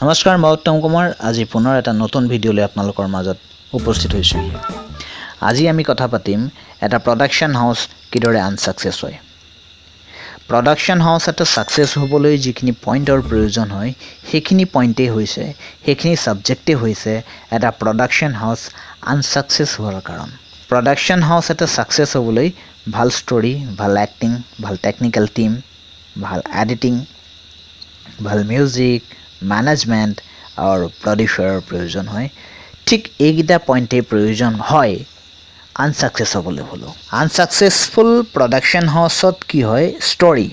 নমস্কাৰ, মই উত্তম কুমাৰ। আজি পুনৰ এটা নতুন ভিডিঅ' লৈ আপোনালোকৰ মাজত উপস্থিত হৈছোঁহি। আজি আমি কথা পাতিম এটা প্ৰডাকশ্যন হাউচ কিদৰে আনছাকচেছ হয়। প্ৰডাকশ্যন হাউচ এটা ছাকচেছ হ'বলৈ যিখিনি পইণ্টৰ প্ৰয়োজন হয়, সেইখিনি পইণ্টেই হৈছে, সেইখিনি ছাবজেক্টেই হৈছে এটা প্ৰডাকশ্যন হাউচ আনছাকচেছ হোৱাৰ কাৰণ। প্ৰডাকশ্যন হাউচ এটা ছাকচেছ হ'বলৈ ভাল ষ্টৰী, ভাল এক্টিং, ভাল টেকনিকেল টীম, ভাল এডিটিং, ভাল মিউজিক, মেনেজমেণ্ট আৰু প্ৰডিউচাৰৰ প্ৰয়োজন হয়। ঠিক এইকেইটা পইণ্টেই প্ৰয়োজন হয় আনছাকচেছ হ'বলৈ হ'লেও। আনছাকচেছফুল প্ৰডাকশ্যন হাউচত কি হয়? ষ্টৰী,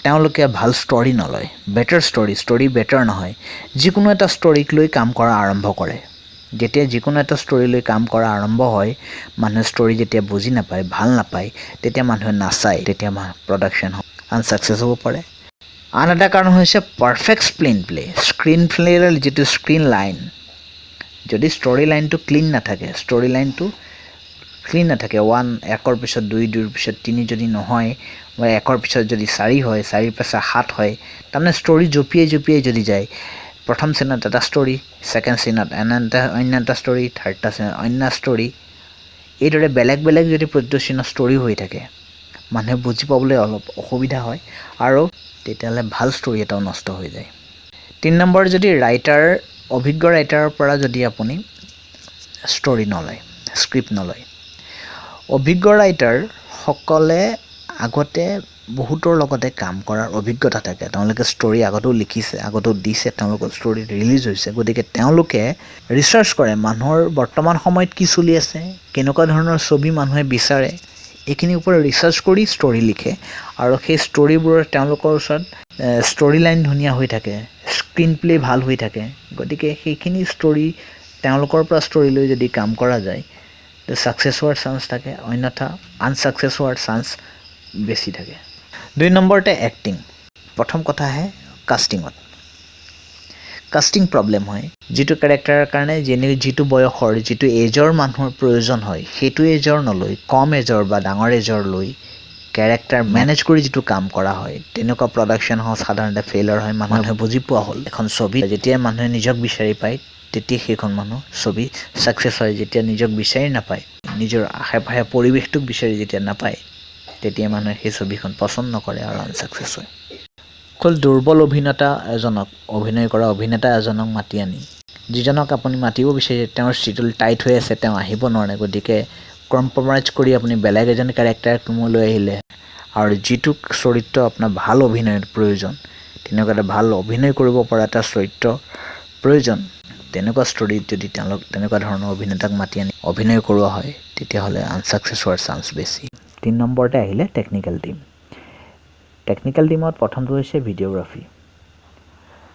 তেওঁলোকে ভাল ষ্টৰী নলয়, বেটাৰ ষ্টৰী, ষ্টৰী বেটাৰ নহয়, যিকোনো এটা ষ্টৰীক লৈ কাম কৰা আৰম্ভ কৰে। যেতিয়া যিকোনো এটা ষ্টৰী লৈ কাম কৰা আৰম্ভ হয়, মানুহে ষ্টৰী যেতিয়া বুজি নাপায়, ভাল নাপায়, তেতিয়া মানুহে নাচায়, তেতিয়া প্ৰডাকশ্যন আনছাকচেছ হ'ব পাৰে। আন এটা কাৰণ হৈছে পাৰফেক্ট স্ক্ৰীণ প্লে। স্ক্ৰীণ প্লেৰ যিটো স্ক্ৰীণ লাইন, যদি ষ্টৰী লাইনটো ক্লিন নাথাকে, ষ্টৰী লাইনটো ক্লিন নাথাকে, একৰ পিছত দুই, দুইৰ পিছত তিনি যদি নহয় বা একৰ পিছত যদি চাৰি হয়, চাৰিৰ পিছত সাত হয়, তাৰমানে ষ্টৰী জঁপিয়াই জঁপিয়াই যদি যায়, প্ৰথম চিনত এটা ষ্টৰী, ছেকেণ্ড চিনত এনে এটা অন্য এটা ষ্টৰী, থাৰ্ডটা চিনত অন্য ষ্টৰী, এইদৰে বেলেগ বেলেগ যদি প্ৰতিটো চিনত ষ্টৰী হৈ থাকে, মানুহে বুজি পাবলৈ অলপ অসুবিধা হয় আৰু তেতিয়াহ'লে ভাল ষ্টৰী এটাও নষ্ট হৈ যায়। 3 নম্বৰ, যদি ৰাইটাৰ, অভিজ্ঞ ৰাইটাৰৰ পৰা যদি আপুনি ষ্টৰী নলয়, স্ক্ৰিপ্ট নলয়। অভিজ্ঞ ৰাইটাৰসকলে আগতে বহুতৰ লগতে কাম কৰাৰ অভিজ্ঞতা থাকে। তেওঁলোকে ষ্টৰী আগতেও লিখিছে, আগতেও দিছে, তেওঁলোকৰ ষ্টৰী ৰিলিজ হৈছে। গতিকে তেওঁলোকে ৰিচাৰ্চ কৰে মানুহৰ বৰ্তমান সময়ত কি চলি আছে, কেনেকুৱা ধৰণৰ ছবি মানুহে বিচাৰে, এইখিনিৰ ওপৰত ৰিচাৰ্চ কৰি ষ্টৰী লিখে। আৰু সেই ষ্টৰীবোৰৰ তেওঁলোকৰ ওচৰত ষ্টৰী লাইন ধুনীয়া হৈ থাকে, স্ক্ৰীণ প্লে ভাল হৈ থাকে। গতিকে সেইখিনি ষ্টৰী, তেওঁলোকৰ পৰা ষ্টৰী লৈ যদি কাম কৰা যায়, ছাকচেছ হোৱাৰ চান্স থাকে, অন্যথা আনছাকচেছ হোৱাৰ চান্স বেছি থাকে। 2 নম্বৰতে এক্টিং। প্ৰথম কথা আহে কাষ্টিঙত। কাষ্টিং প্ৰব্লেম হয়। যিটো কেৰেক্টাৰৰ কাৰণে যেনে যিটো বয়সৰ, যিটো এজৰ মানুহৰ প্ৰয়োজন হয়, সেইটো এজৰ নলৈ কম এজৰ বা ডাঙৰ এজৰ লৈ কেৰেক্টাৰ মেনেজ কৰি যিটো কাম কৰা হয়, তেনেকুৱা প্ৰডাকশ্যন হাউচ সাধাৰণতে ফেইলাৰ হয়। মানুহে বুজি পোৱা হ'ল, এখন ছবি যেতিয়া মানুহে নিজক বিচাৰি পায়, তেতিয়া সেইখন মানুহ ছবি ছাকচেছ হয়। যেতিয়া নিজক বিচাৰি নাপায়, নিজৰ আশে পাশে পৰিৱেশটোক বিচাৰি যেতিয়া নাপায়, তেতিয়া মানুহে সেই ছবিখন পচন্দ নকৰে আৰু আনছাকচেছ হয়। খুব দুৰ্বল অভিনেতা এজনক, অভিনয় কৰা অভিনেতা এজনক মাতি আনি, যিজনক আপুনি মাতিব বিচাৰিছে তেওঁৰ চিডিউল টাইট হৈ আছে, তেওঁ আহিব নোৱাৰে, গতিকে কম্প্ৰমাইজ কৰি আপুনি বেলেগ এজন কেৰেক্টাৰ লৈ আহিলে আৰু যিটো চৰিত্ৰ আপোনাৰ ভাল অভিনয়ৰ প্ৰয়োজন, তেনেকুৱা এটা ভাল অভিনয় কৰিব পৰা এটা চৰিত্ৰ প্ৰয়োজন, তেনেকুৱা ষ্টৰীত যদি তেওঁলোক তেনেকুৱা ধৰণৰ অভিনেতাক মাতি আনি অভিনয় কৰোৱা হয়, তেতিয়াহ'লে আনছাকচেছ হোৱাৰ চান্স বেছি। 3 নম্বৰতে আহিলে টেকনিকেল টীম। টেকনিকেল টীমত প্ৰথমটো হৈছে ভিডিঅ'গ্ৰাফী।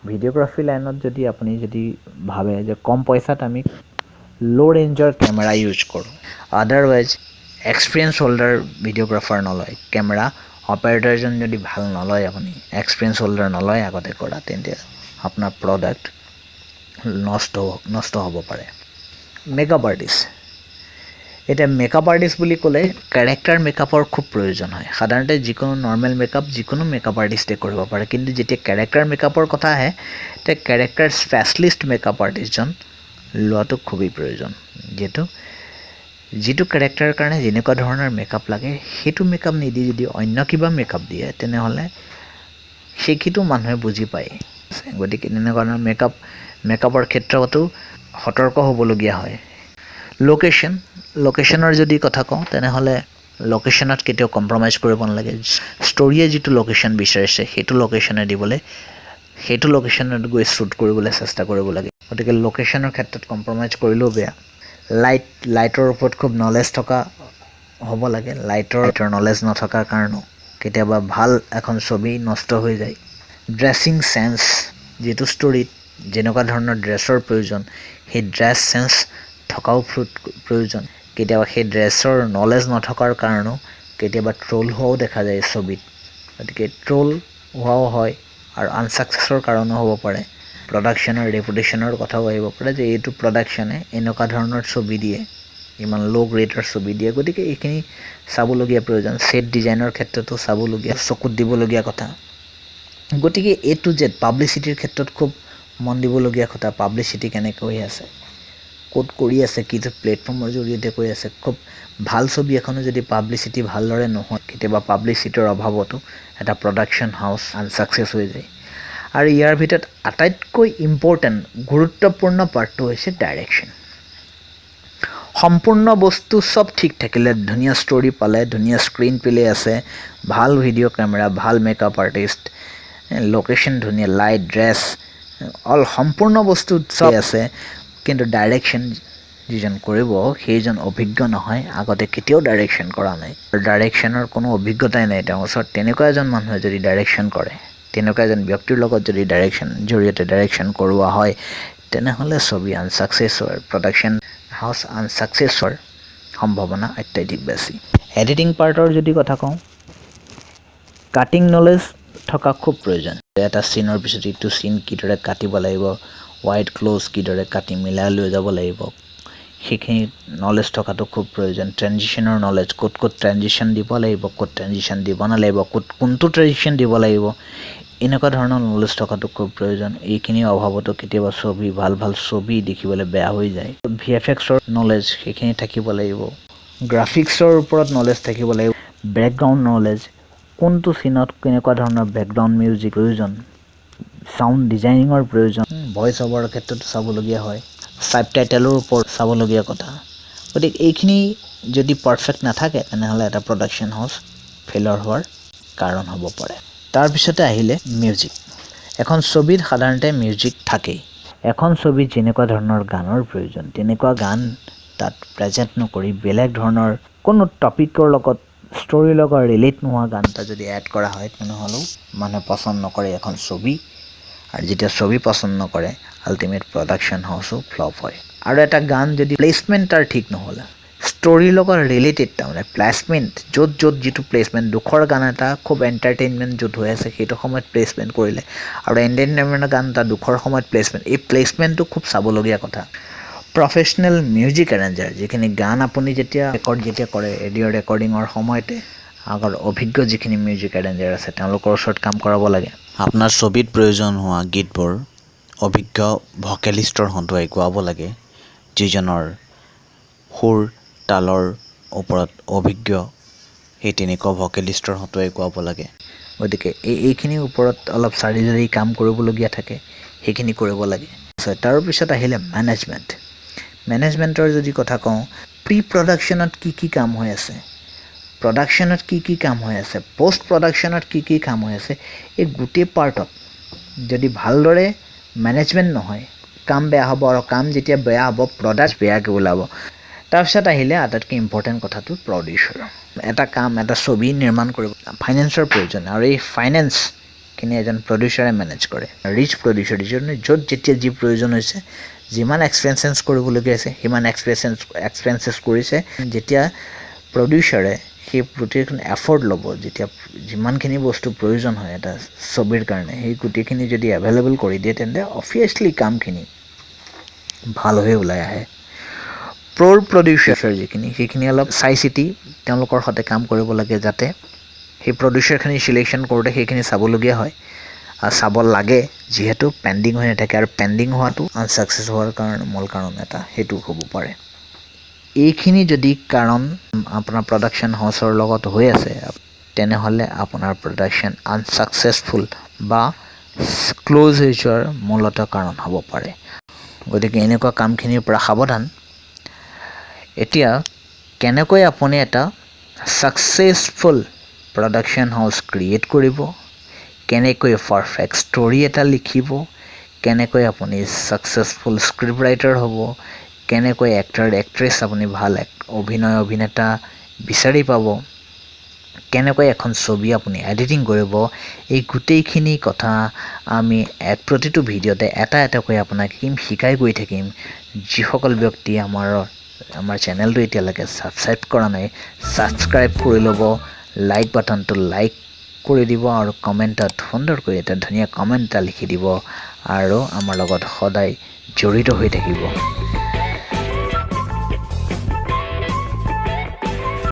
ভিডিঅ'গ্ৰাফী লাইনত যদি আপুনি যদি ভাবে যে কম পইচাত আমি ল' ৰেঞ্জৰ কেমেৰা ইউজ কৰোঁ, আদাৰৱাইজ এক্সপিৰিয়েঞ্চ হোল্ডাৰ ভিডিঅ'গ্ৰাফাৰ নলয়, কেমেৰা অপাৰেটৰজন যদি ভাল নলয়, আপুনি এক্সপিৰিয়েঞ্চ হোল্ডাৰ নলয় আগতে কৰা, তেন্তে আপোনাৰ প্ৰডাক্ট নষ্ট হ'ব পাৰে। Makeup artist. এতিয়া মেকআপ আৰ্টিষ্ট বুলি ক'লে কেৰেক্টাৰ মেকআপৰ খুব প্ৰয়োজন হয়। সাধাৰণতে যিকোনো নৰ্মেল মেকআপ যিকোনো মেকআপ আৰ্টিষ্টে কৰিব পাৰে, কিন্তু যেতিয়া কেৰেক্টাৰ মেকআপৰ কথা আহে, তেতিয়া কেৰেক্টাৰ স্পেচিয়েলিষ্ট মেকআপ আৰ্টিষ্টজন লোৱাটো খুবেই প্ৰয়োজন। যিহেতু যিটো কেৰেক্টাৰৰ কাৰণে যেনেকুৱা ধৰণৰ মেকআপ লাগে, সেইটো মেকআপ নিদি যদি অন্য কিবা মেকআপ দিয়ে, তেনেহ'লে সেইটো মানুহে বুজি পায়। গতিকে তেনেকুৱা ধৰণৰ মেকআপৰ ক্ষেত্ৰতো সতৰ্ক হ'বলগীয়া হয়। লোকেশ্যন, লোকেশ্যনৰ যদি কথা কওঁ, তেনেহ'লে লোকেশ্যনত কেতিয়াও কম্প্ৰমাইজ কৰিব নালাগে। ষ্টৰীয়ে যিটো লোকেশ্যন বিচাৰিছে, সেইটো লোকেশ্যনে দিবলৈ, সেইটো লোকেশ্যনত গৈ শ্বুট কৰিবলৈ চেষ্টা কৰিব লাগে। গতিকে লোকেশ্যনৰ ক্ষেত্ৰত কম্প্ৰমাইজ কৰিলেও বেয়া। লাইটৰ ওপৰত খুব নলেজ থকা হ'ব লাগে। লাইটৰ নলেজ নথকাৰ কাৰণেও কেতিয়াবা ভাল এখন ছবি নষ্ট হৈ যায়। ড্ৰেছিং চেন্স, যিটো ষ্টৰীত যেনেকুৱা ধৰণৰ ড্ৰেছৰ প্ৰয়োজন, সেই ড্ৰেছ চেন্স থকাও প্ৰয়োজন। কেতিয়াবা সেই ড্ৰেছৰ নলেজ নথকাৰ কাৰণেও কেতিয়াবা ট্ৰল হোৱাও দেখা যায় ছবিত। গতিকে ট্ৰল হোৱাও হয় আৰু আনছাকচেছৰ কাৰণো হ'ব পাৰে। প্ৰডাকশ্যনৰ ৰেপুটেশ্যনৰ কথাও আহিব পাৰে যে এইটো প্ৰডাকশ্যনে এনেকুৱা ধৰণৰ ছবি দিয়ে, ইমান ল' গ্ৰেডৰ ছবি দিয়ে। গতিকে এইখিনি চাবলগীয়া প্ৰয়োজন। ছেট ডিজাইনৰ ক্ষেত্ৰতো চাবলগীয়া, চকুত দিবলগীয়া কথা। গতিকে এ টু জেড পাব্লিচিটিৰ ক্ষেত্ৰত খুব মন দিবলগীয়া কথা। পাব্লিচিটি কেনেকৈ হৈ আছে, ক'ত কৰি আছে, কি প্লেটফৰ্মৰ জৰিয়তে কৰি আছে। খুব ভাল ছবি এখনো যদি পাব্লিচিটি ভালদৰে নহয়, কেতিয়াবা পাব্লিচিটিৰ অভাৱতো এটা প্ৰডাকশ্যন হাউচ আনচাকচেছ হৈ যায়। আৰু ইয়াৰ ভিতৰত আটাইতকৈ ইম্পৰ্টেণ্ট, গুৰুত্বপূৰ্ণ পাৰ্টটো হৈছে ডাইৰেকশ্যন। সম্পূৰ্ণ বস্তু চব ঠিক থাকিলে, ধুনীয়া ষ্টৰী পালে, ধুনীয়া স্ক্ৰীণ প্লে আছে, ভাল ভিডিঅ' কেমেৰা, ভাল মেকআপ আৰ্টিষ্ট, লোকেশ্যন ধুনীয়া, লাইট, ড্ৰেছ, অল সম্পূৰ্ণ বস্তু চব আছে, কিন্তু ডাইৰেকশ্যন যিজন কৰিব সেইজন অভিজ্ঞ নহয়, আগতে কেতিয়াও ডাইৰেকশ্যন কৰা নাই, ডাইৰেকশ্যনৰ কোনো অভিজ্ঞতাই নাই তেওঁৰ ওচৰত, তেনেকুৱা এজন মানুহে যদি ডাইৰেকশ্যন কৰে, তেনেকুৱা এজন ব্যক্তিৰ লগত যদি ডাইৰেকশ্যন জৰিয়তে ডাইৰেকশ্যন কৰোৱা হয়, তেনেহ'লে ছবি আনচাকচেছ হোৱাৰ, প্ৰডাকশ্যন হাউচ আনচাকচেছ হোৱাৰ সম্ভাৱনা অত্যাধিক বেছি। এডিটিং পাৰ্টৰ যদি কথা কওঁ, কাটিং নলেজ থকা খুব প্ৰয়োজন। এটা চিনৰ পিছত ইটো চিন কিদৰে কাটিব লাগিব, ৱাইড ক্ল'জ কিদৰে কাটি মিলাই লৈ যাব লাগিব, সেইখিনি নলেজ থকাটো খুব প্ৰয়োজন। ট্ৰেনজিশ্যনৰ নলেজ, ক'ত ক'ত ট্ৰেনজিশ্যন দিব লাগিব, ক'ত ট্ৰেনজিশ্যন দিব নালাগিব, ক'ত কোনটো ট্ৰেনজিশ্যন দিব লাগিব, এনেকুৱা ধৰণৰ নলেজ থকাটো খুব প্ৰয়োজন। এইখিনিৰ অভাৱতো কেতিয়াবা ছবি, ভাল ভাল ছবি দেখিবলৈ বেয়া হৈ যায়। ভিএফএক্সৰ নলেজ সেইখিনি থাকিব লাগিব, গ্ৰাফিক্সৰ ওপৰত নলেজ থাকিব লাগিব, বেকগ্ৰাউণ্ড নলেজ, কোনটো চিনত কেনেকুৱা ধৰণৰ বেকগ্ৰাউণ্ড মিউজিক প্ৰয়োজন, চাউণ্ড ডিজাইনিঙৰ প্ৰয়োজন, ভইচ অভাৰৰ ক্ষেত্ৰতো চাবলগীয়া হয়, ছাবটাইটেলৰ ওপৰত চাবলগীয়া কথা। গতিকে এইখিনি যদি পাৰফেক্ট নাথাকে, তেনেহ'লে এটা প্ৰডাকশ্যন হাউচ ফেইলৰ হোৱাৰ কাৰণ হ'ব পাৰে। তাৰপিছতে আহিলে মিউজিক। এখন ছবিত সাধাৰণতে মিউজিক থাকেই। এখন ছবিত যেনেকুৱা ধৰণৰ গানৰ প্ৰয়োজন, তেনেকুৱা গান তাত প্ৰেজেণ্ট নকৰি বেলেগ ধৰণৰ কোনো টপিকৰ লগত, ষ্টৰীৰ লগত ৰিলেট নোহোৱা গান এটা যদি এড কৰা হয়, তেনেহ'লেও মানুহে পচন্দ নকৰে এখন ছবি। আৰু যেতিয়া ছবি পচন্দ নকৰে, আল্টিমেট প্ৰডাকশ্যন হাউচো ফ্লপ হয়। আৰু এটা গান যদি প্লেচমেণ্ট তাৰ ঠিক নহ'লে, ষ্টৰীৰ লগত ৰিলেটেড, তাৰমানে প্লেচমেণ্ট য'ত য'ত যিটো প্লেচমেণ্ট, দুখৰ গান এটা খুব এণ্টাৰটেইনমেণ্ট য'ত হৈ আছে সেইটো সময়ত প্লেচমেণ্ট কৰিলে আৰু এণ্টাৰটেইনমেণ্টৰ গান এটা দুখৰ সময়ত প্লেচমেণ্ট, এই প্লেচমেণ্টটো খুব চাবলগীয়া কথা। প্ৰফেচনেল মিউজিক এৰেঞ্জাৰ, যিখিনি গান আপুনি যেতিয়া ৰেকৰ্ড যেতিয়া কৰে, অডিঅ' ৰেকৰ্ডিঙৰ সময়তে আগৰ অভিজ্ঞ যিখিনি মিউজিক এৰেঞ্জাৰ আছে, তেওঁলোকৰ ওচৰত কাম কৰাব লাগে। আপোনাৰ ছবিত প্ৰয়োজন হোৱা গীতবোৰ অভিজ্ঞ ভকেলিষ্টৰ হতুৱাই গোৱাব লাগে, যিজনৰ সুৰ তালৰ ওপৰত অভিজ্ঞ, সেই তেনেকুৱা ভকেলিষ্টৰ হতুৱাই গোৱাব লাগে। গতিকে এইখিনিৰ ওপৰত অলপ চালি জাৰি কাম কৰিবলগীয়া থাকে, সেইখিনি কৰিব লাগে। তাৰপিছত আহিলে মেনেজমেণ্ট। মেনেজমেণ্টৰ যদি কথা কওঁ, প্ৰি প্ৰডাকশ্যনত কি কি কাম হৈ আছে, প্ৰডাকশ্যনত কি কি কাম হৈ আছে, পষ্ট প্ৰডাকশ্যনত কি কি কাম হৈ আছে, এই গোটেই পাৰ্টত যদি ভালদৰে মেনেজমেণ্ট নহয়, কাম বেয়া হ'ব। আৰু কাম যেতিয়া বেয়া হ'ব, প্ৰডাক্ট বেয়াকৈ ওলাব। তাৰপিছত আহিলে আটাইতকৈ ইম্পৰ্টেণ্ট কথাটো, প্ৰডিউচাৰ। এটা কাম, এটা ছবি নিৰ্মাণ কৰিব ফাইনেন্সৰ প্ৰয়োজন আৰু এই ফাইনেন্সখিনি এজন প্ৰডিউচাৰে মেনেজ কৰে। ৰিচ প্ৰডিউচাৰ, যিজনে য'ত যেতিয়া যি প্ৰয়োজন হৈছে, যিমান এক্সপেঞ্চেছ কৰিবলগীয়া হৈছে, সিমান এক্সপেঞ্চেছ কৰিছে। যেতিয়া প্ৰডিউচাৰে সেই গোটেইখিনি এফৰ্ড ল'ব, যেতিয়া যিমানখিনি বস্তু প্ৰয়োজন হয় এটা ছবিৰ কাৰণে, সেই গোটেইখিনি যদি এভেইলেবল কৰি দিয়ে, তেন্তে অবভিয়াছলি কামখিনি ভাল হৈ ওলাই আহে। প্ৰ' প্ৰডিউচাৰ যিখিনি, সেইখিনি অলপ চাই চিতি তেওঁলোকৰ সৈতে কাম কৰিব লাগে, যাতে সেই প্ৰডিউচাৰখিনি চিলেকশ্যন কৰোঁতে সেইখিনি চাবলগীয়া হয় আৰু চাব লাগে, যিহেতু পেণ্ডিং হৈ নাথাকে। আৰু পেণ্ডিং হোৱাটো আনচাকচেছ হোৱাৰ কাৰণ, মূল কাৰণ এটা সেইটো হ'ব পাৰে। এইখিনি যদি কাৰণ আপোনাৰ প্ৰডাকশ্যন হাউচৰ লগত হৈ আছে, তেনেহ'লে আপোনাৰ প্ৰডাকশ্যন আনচাকচেছফুল বা ক্ল'জ হৈ যোৱাৰ মূলত কাৰণ হ'ব পাৰে। গতিকে এনেকুৱা কামখিনিৰ পৰা সাৱধান। এতিয়া কেনেকৈ আপুনি এটা ছাকচেছফুল প্ৰডাকশ্যন হাউচ ক্ৰিয়েট কৰিব, কেনেকৈ পাৰফেক্ট ষ্টৰী এটা লিখিব, কেনেকৈ আপুনি ছাকচেছফুল স্ক্ৰিপ্ট ৰাইটাৰ হ'ব, কেনেকৈ এক্টৰ এক্ট্ৰেছ আপুনি ভাল অভিনয় অভিনেতা বিচাৰি পাব, কেনেকৈ এখন ছবি আপুনি এডিটিং কৰিব, এই গোটেইখিনি কথা আমি প্ৰতিটো ভিডিঅ'তে এটা এটাকৈ আপোনাক শিকাই গৈ থাকিম। যিসকল ব্যক্তি আমাৰ চেনেলটো এতিয়ালৈকে ছাবস্ক্ৰাইব কৰা নাই, ছাবস্ক্ৰাইব কৰি ল'ব, লাইক বাটনটো লাইক কৰি দিব আৰু কমেণ্টত সুন্দৰকৈ এটা ধুনীয়া কমেণ্ট এটা লিখি দিব আৰু আমাৰ লগত সদায় জড়িত হৈ থাকিব।